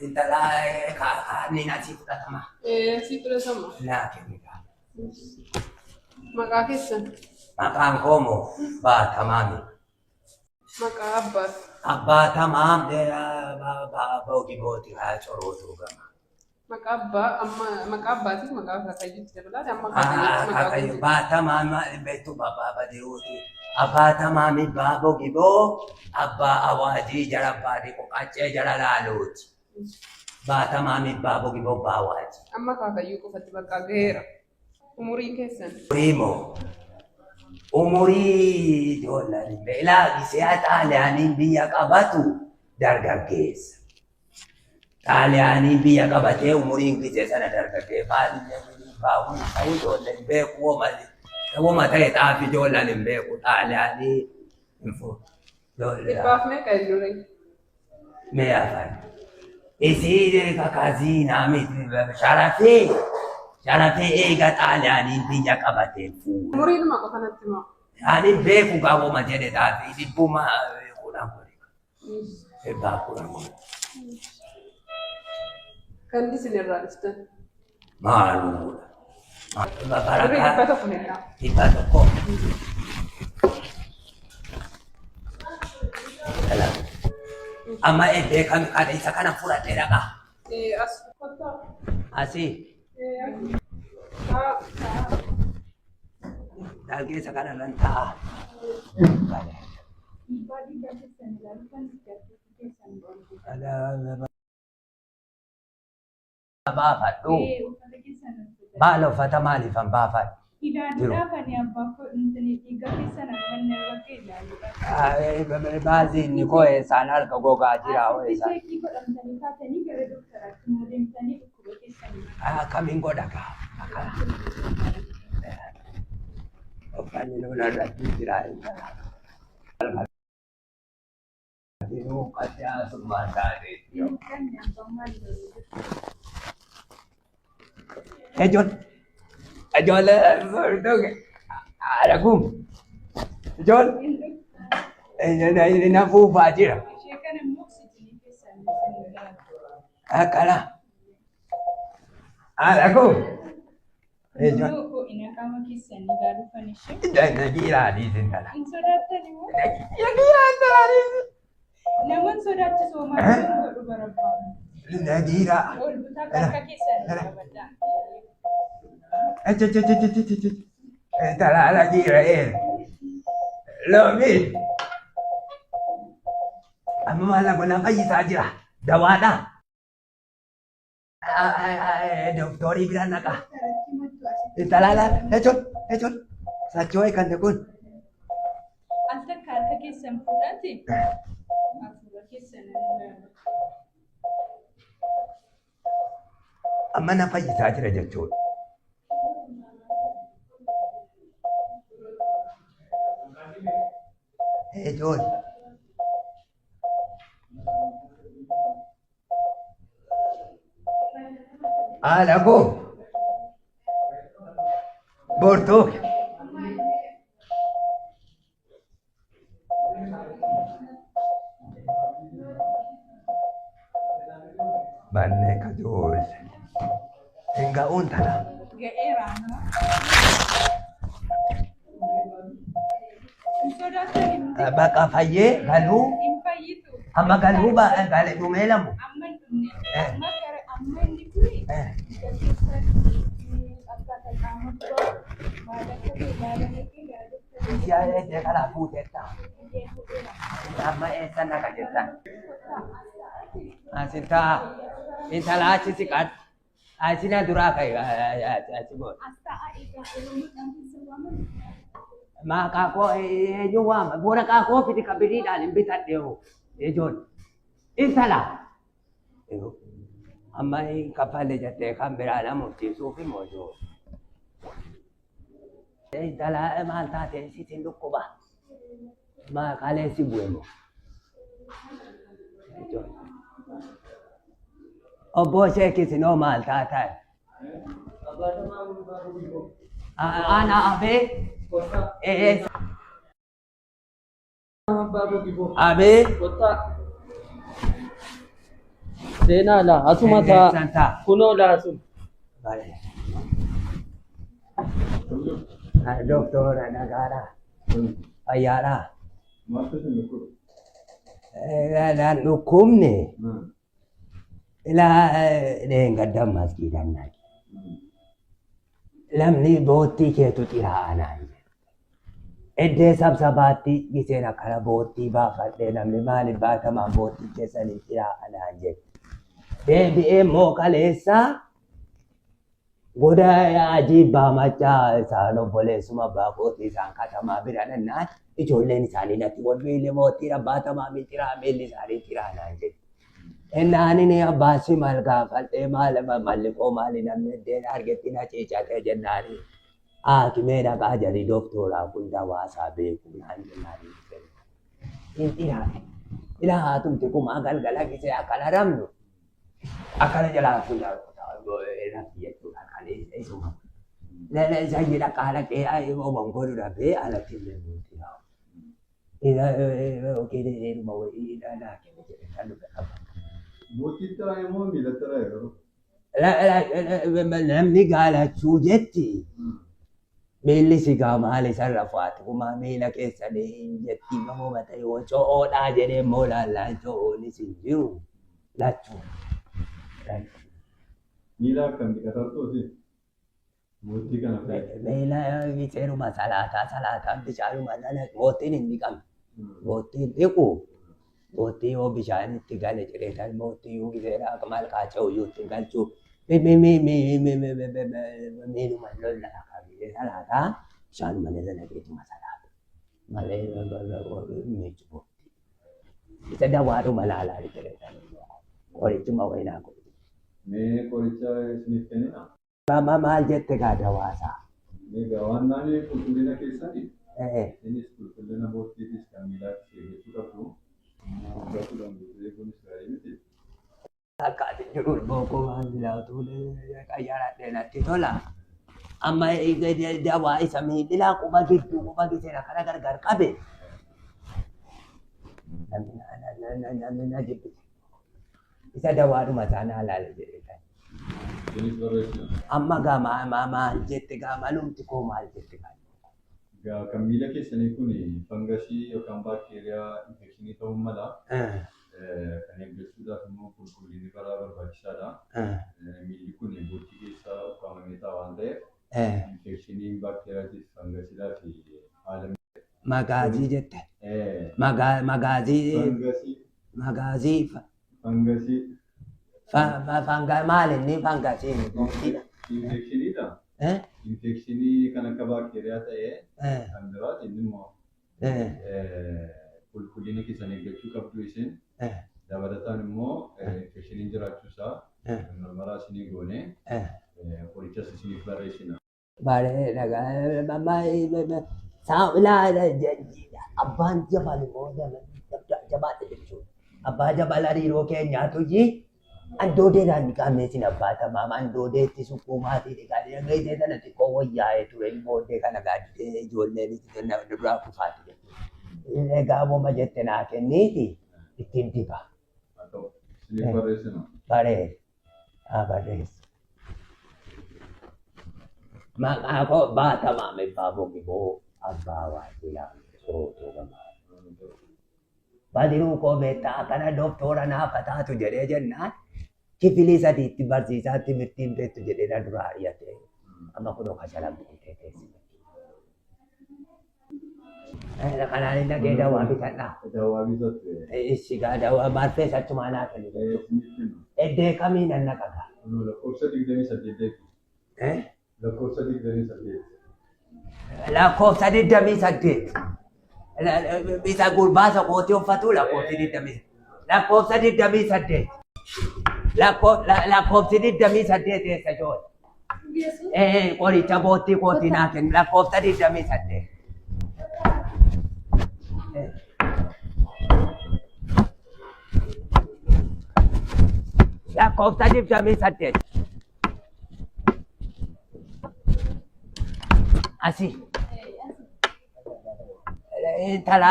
Intala kaarniin asii fudhatama. Ee, asii fudhatama. Naa kenni kaa. Maqaa keessan. Maqaan koo moo Baatamaami. Maqaa abbaas. Abbaa Tamaam Boogibooti haa corootuu gama. Maqaa abbaa amma maqaa abbaatiif maqaa akaakayyuutti dabalaate amma akaakayyuutti maqaa Akaakayyuu guutuu. Baatamaam beektu babbaa badiruuti. Abbaa Tamaami Baabogiboo abbaa awaajii jara abbaa dhiqu qaccee jara laaluuti. Baatamaami Baabogiboo abbaa awaajii. Amma akaakayyuu qofatti bakka gaheera. Umuriin keessan. Umurii moo? Umurii ijoolleen ilaa gisee Xaaliyaaniin biyya qabatu dargaggeessa. Xaaliyaaniin biyya qabatee umuriin gisee sana dargaggeessa. Maalillee baa'uun ta'uu ijoolleen hin beeku woma ta'e xaafi ijoolleen hin beeku Xaaliyaanii hin fuudhu. Dhibbaaf meeqa eenyuree? Mee afaan. Isii kakaziinaa miti sharafee sharafee eega Xaaliyaaniin biyya qabatee fuudhe. Umuriinuma qofa natti himaa. Ani beeku gaawwama jedhe xaafii dhibbuma 10 godhe. Dhibbaaf 10 godhe. Kan isin irraa dhuftan. Maaluudha. Birrii 100 kennaa. 100. Amma eebbee kan kan isa kana fudhadhee dhaqa. As kottaa. Asii. Taa taa. Dalgee isa kana irran taa'a. Dhiibbaa dhiigaa keessan ilaaluudhaan gargaarsa keessan godhu. Baafadhu. Ee, uffata keessan uffatan. Maal uffata maaliifan baafadhu? Ilaaluudhaaf ani abbaa koo intini dhiiga keessan amma inni irra ga'e ilaaluudhaaf. Baasiinni koo eessaan harka gogaa jira hoo Asitti eessaan? cheekii godhamtanii kaatanii gara doktaraatti immoo deemtanii dhukkuba keessanii. Akkamiin godha kaa? Akkana. Uffanni nuun irratti jira. Yeroo qaddaasummaa taateetti. Ijoollee ijoollee haadha kun ijoollee na fuufaa jira. Akkana haadha kun ijoollee Ho'ina qaama keessanii ilaaluufan ishee. dhiiraa dhiisin kana. Hin sodaattani moo? Dhiiraa dhiisin. Nama hin sodaachisu homaa hin godhu barabbamu. Dhiiraa. Ol butaa harka keessan qabadhaa. Talaala dhiira eera. Loomi. Amma maal godhan fayyisaa jira. Dawaadha. Doktorii bira naqa. Talaala jechuun jechuun socho'ee kan kun. Al takka harka keessan fuudhaati. Hafuura keessan ilaala. Amma na fayyisaa jira jechuudha. Ijoollee. Haadha koo bortoo Bannee kajoole. Hin ga'uun tana. Ga'eera amma. Hin sodaatani miti. Bakka fayyee galuu Hin fayyitu. amma galuu gale dhumee lamu. Amma hin dhumne. Eh. Amma gara amma inni kuni Eh. ija keessan akkaataa qaama biroo maal akka ta'e ilaalamee fi gara doktorii Siyaa eessee kanaa fuuteetta. ishee fuudheera. Amma eessa naqa jettan? Asin ta'a. Intala achi siqadhu. Asina duraa ka'e achi booda. As taa'aa egaa yeroo maqaan keessan waamamu. Maqaa koo eenyu waama? Waraqaa koo fidi kan biriidhaan hin bitadhe hoo ijoollee. Intala. Amma hin kaffalle jettee kan biraa na murtiisuuf immoo ijoollee. Intala maal taate sitti dhukkuba. Maa kaleessi bu'e moo? Obbo Sheek isinoo maal taatan? Ana abee ee abee Seenaa laa asuma taa. Eessan taa? Kunoo laa asuma. Bareeda. Doktora nagaadha. Fayyaadha. Maaltu isin dhukkuba? Naan dhukkubne ilaa dheengadda masgiidan naqe. Namni boottii keetu xiraa'a naan jedhe. Eddee sabsabaatti giseen akkana boottii baafadhee namni maaliif baatamaan boottii keessanii xiraa'a naan jedhe. Deebi'ee immoo kaleessaa goda ajiibbaa machaa isaan obboleessuma abbaa kootii isaan katamaa bira dhannaan ijoolleen isaanii natti wal miilli boottii abbaatamaa mixiraa miilli isaanii xiraa naan jedhe. Ennaan inni abbaasi maal gaafadhee maal malli koo maali namni iddeen argetti na ciicatee jennaani haakimee dhaqaa jedhi doktooraa kun dawaasaa beeku naan jennaani. Hin xiraa. Ilaa haatumti kumaa galgala gisee akkana ramnu akkana jalaa funyaan rafti jechuudha kan isuma. Isa dhaqaa dhaqee oman godhu dhabee alatti illee buuti. Yookiin wayii naa kenne jedhe kan dhufe qaba. Boottiitti raayee moo miilatti raayee garuu? Namni gaalachuu jetti. Miilli sigaa maal isarra faati kumaa miila keessanii hin jetti mamoo mata yoo co'oodhaa jedhee immoo laallaan co'oonis hin jiru lachuu. Miila akkam dhiqatartuuti? Boottii kana fa'i. Miila seeruma salaataa salaataan bishaanuma nana boottiin hin dhiqamne. Boottiin dhiqu boottii yoo bishaan itti gale jedheetan boottii yoo giseera akka maal kaaca'u iyyuu itti galchu miiluma lolla salaataa bishaanuma nana naqeetuma salaata malee miicu boottii. Isa dawaadhuma laalaa jedheetan qorichuma wayinaa godhu. Mee qoricha isiniif kennina? Mama maal jette gaa dawaasaa? Egaa waan naani qulqullina keessani isinis qulqullina boottiitis kan miilaattis eeggachuu qabdu. Gatuudhaan guutuu eeguunis gaarii miti. Akka ati jiru bookoo waan silaa utuu qayyaradhee natti tola. Amma dawaa isa miidhilaa quba gidduu quba giseen akkana gargar qabe. Namni na jibbise. Isa dawaadhuma isaa naa laale jedhee kan. Isinis barreessina. Amma gaa maal jette gaa malumti koo maal jette gaa. Egaa kan miila keessanii kun fangasii yookaan baakteeriyaa infekshinii ta'uu mala. Kan eeggachuudhaaf immoo qulqullinni baraa barbaachisaadha. Miilli kun boottii keessa ukkaamamee ta'a waan ta'eef infekshiniin baakteeriyaatiif fangasiidhaa fi haala Magaazii jette. Magaazii. Fangasii. Magaazii. Fangasii. Fanga maal inni fangasiin boottiidha. Infekshiniidha. Infekshinii kan akka baakteeriyaa ta'ee kan biraati inni immoo qulqullina keessan eeggachuu qabdu isin. Dabalataan immoo infekshiniin jiraachuu isaa marmaraa isinii goone qorichas isiniif barreessina. Bareeda saawilaa abbaan jabal immoo jabaadha jechuudha. Abbaa jabal hariiroo keenyaatu ji andoodeedhaan dhiqamee sin abbaa tamaam andoodeetti sukkuumaatii dhiqamee geessee sana xiqqoo wayyaa'ee ture booddee kana gaaddee ijoolleen duraa kufaati jechuudha. Egaa woma jette naa kenniiti ittiin diba. Haa ta'u isiniif barreessina. Bareeda. Haa barreessu. Maqaa koo Baatamaa Mibbaa Bogiboo Abbaa Waajjilaa Sootoo Gamaa. Badiruu koo beektaa akkana doktora naafa taatu jedhee jennaan kifilii sadiitti barsiisaa timirtiin beektu jedhee na duraa ari'ate. Amma kunoo kashalabbii ta'e teessee. Kanaan hin dhagee dawaa bitadhaa. Dawaa bitattu. Ishi gaa dawaa marfees achumaa naa kennu jechuudha. Eddee kamii nan naqa gaa. Kunoo lakkoofsa 28 beeku. Lakkoofsa 28. Lakkoofsa 28. Isa gurbaa isa kootii uffatu lakkoofsi 28. Lakkoofsa 28. Lakkoofsi 28 eessa joon? Ee qoricha boottii kootii naa kennu lakkoofsa 28. Lakkoofsa 28. Asii. Intala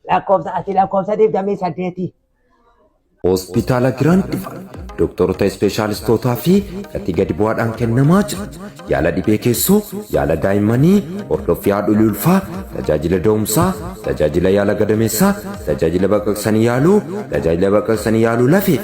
lakkoofsa ati lakkoofsa 28. Hospitaala Giraand Vaal doktoroota ispeeshaalistootaa fi gatii gadi bu'aadhaan kennamaa jira. Yaala dhibee keessoo, yaala daa'immanii, hordoffii haadholii ulfaa, tajaajila da'umsaa, tajaajila yaala gadameessaa, tajaajila baqaqsanii yaaluu, tajaajila baqaqsanii yaaluu lafee,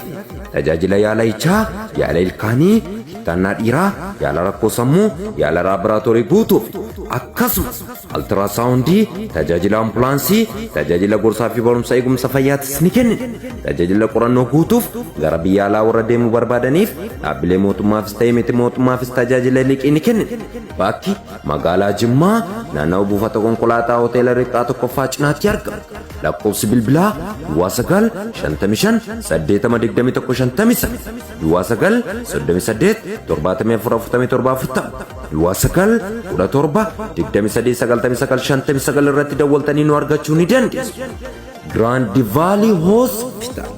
tajaajila yaala ijaa, yaala ilkaanii, kittaannaa dhiiraa, yaala rakkoo sammuu, yaala laaboraatoorii guutuu fi akkasumas altirasaawundii, tajaajila ambulaansii, tajaajila gorsaa fi barumsa eegumsa fayyaatis ni kennina. Tajaajila qorannoo guutuuf gara biyya alaa warra deemuu barbaadaniif dhaabbilee mootummaafis ta'ee miti mootummaafis tajaajila liqii ni kennina. Bakki magaalaa Jimmaa, naannawaa buufata konkolaataa hoteela Riqaa tokkoffaa cinaatti argama. Lakkoofsi bilbilaa 09 55 80 21 59, 09 38 74 47 40, 09 17 23 99 59 irratti dawwaltanii nu argachuu ni dandeessu. Grand Valley Hospital.